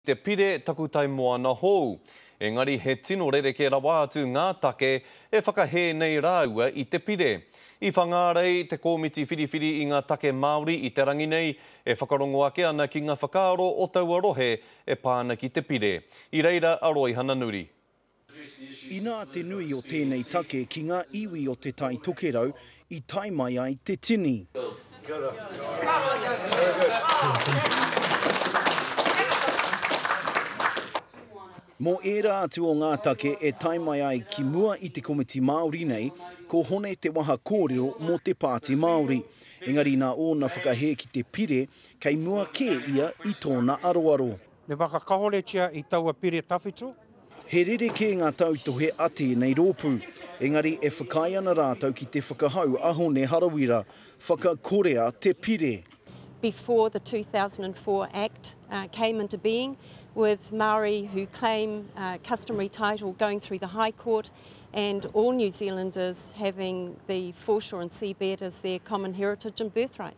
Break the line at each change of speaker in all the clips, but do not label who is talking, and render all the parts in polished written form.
te pire takutai moana hou. Engari he tino rerekē rawa atu ngā take e whakahē nei rāua i te pire. I Whangārei te kōmiti whiriwhiri i ngā take Māori i te rangi nei e whakarongo ake ana ki ngā whakaaro o taua rohe e pā ana ki te pire. I reira a Roihana Nuri.
Inā te nui o tēnei take ki ngā iwi o Te Tai Tokerau i tae mai ai te tini. Mō ērā atu o ngā take e tae mai ai ki mua i te Komiti Māori nei, ko Hone te waha kōrero mō te Pāti Māori. Engari nā ōna whakahē ki te pire, kei mua kē ia i tōna aroaro.
Me whakakahoretia i taua pire tawhito.
He rerekē ngā tautohe a tēnei rōpū, engari e whakaae ana rātou ki te whakahau a Hone Harawira, whakakorea te pire.
Before the 2004 Act came into being, with Māori who claim customary title going through the High Court and all New Zealanders having the foreshore and seabed as their common heritage and birthright.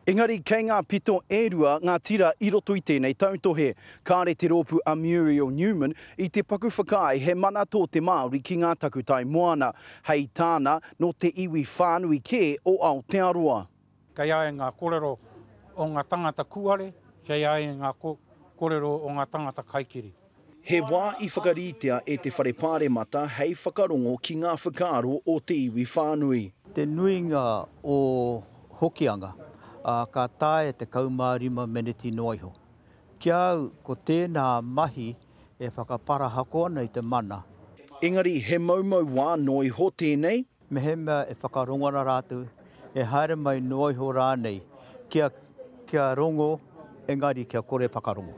Engari kei ngā pito e rua ngā tira i roto i tēnei tautohe. Kāre te rōpū a Muriel Newman i te paku whakaae he mana tō te Māori ki ngā takutai moana. Hei tāna, nō te iwi whānui kē o Aotearoa.
Kei a ia ngā korero o ngā tangata kūare, kei a ia ngā korero o ngā tangata kaikiri.
He wā i whakaritea e te Whare Pāremata hei whakarongo ki ngā whakaaro o te iwi whānui.
Te nuinga o Hokianga, ā, ka taea 15 meneti noa iho. Ki a au, ko tēnā mahi e whakaparahako ana i te mana.
Engari he moumou wā noa iho tēnei.
Mehemea e whakarongo ana rātou, e haere mai noa iho rānei, kia, kia rongo, engari kia kore whakarongo.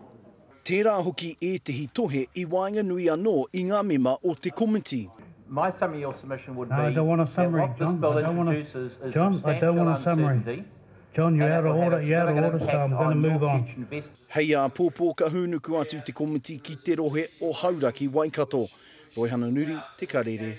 Tērā hoki ētehi tohe i waenganui anō i ngā mema o te komiti.
My summary your submission would
No, I
be
don't want a
that
summary,
what this
John.
bill
I don't want a,
introduces is
John, I don't
substantial
want a summary.
uncertainty
John, you're
and it
out of
will have
order,
a
you're out of
significant
order, so
impact
I'm going to
on your
move on.
future investment.
Hei āpōpō ka hūnuku atu te komiti ki te rohe o Hauraki Waikato. Roihana Nuri, Te Karere.